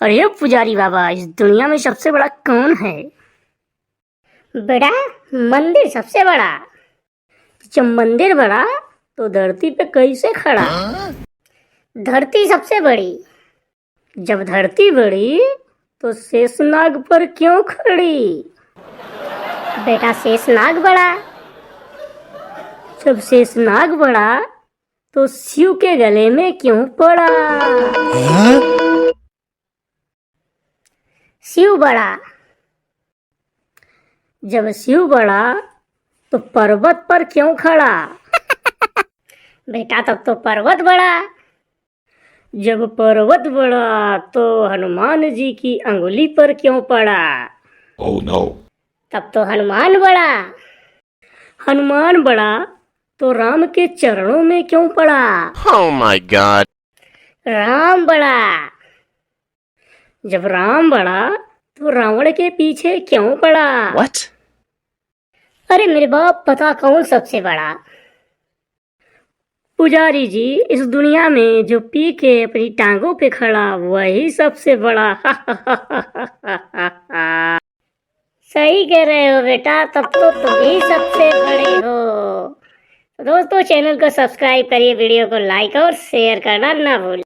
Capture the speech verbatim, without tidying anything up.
अरे पुजारी बाबा, इस दुनिया में सबसे बड़ा कौन है? बेटा, मंदिर सबसे बड़ा। जब मंदिर बड़ा, तो धरती पे कैसे खड़ा? धरती सबसे बड़ी। जब धरती बड़ी, तो शेषनाग पर क्यों खड़ी? बेटा, शेषनाग बड़ा। जब शेषनाग बड़ा, तो शिव के गले में क्यों पड़ा? शिव बड़ा। जब शिव बड़ा, तो पर्वत पर क्यों खड़ा? बेटा, तब तो पर्वत बड़ा। जब पर्वत बड़ा, तो हनुमान जी की अंगुली पर क्यों पड़ा? Oh no! तब तो हनुमान बड़ा। हनुमान बड़ा, तो राम के चरणों में क्यों पड़ा? Oh my God! राम बड़ा। जब राम बड़ा, तो रावण के पीछे क्यों पड़ा? What? अरे मेरे बाप, बता कौन सबसे बड़ा? पुजारी जी, इस दुनिया में जो पी के अपनी टांगों पे खड़ा, वही सबसे बड़ा। सही कह रहे हो बेटा, तब तो तुम ही सबसे बड़े हो। तो दोस्तों, channel को subscribe करिए, video को like और share करना ना भूलें।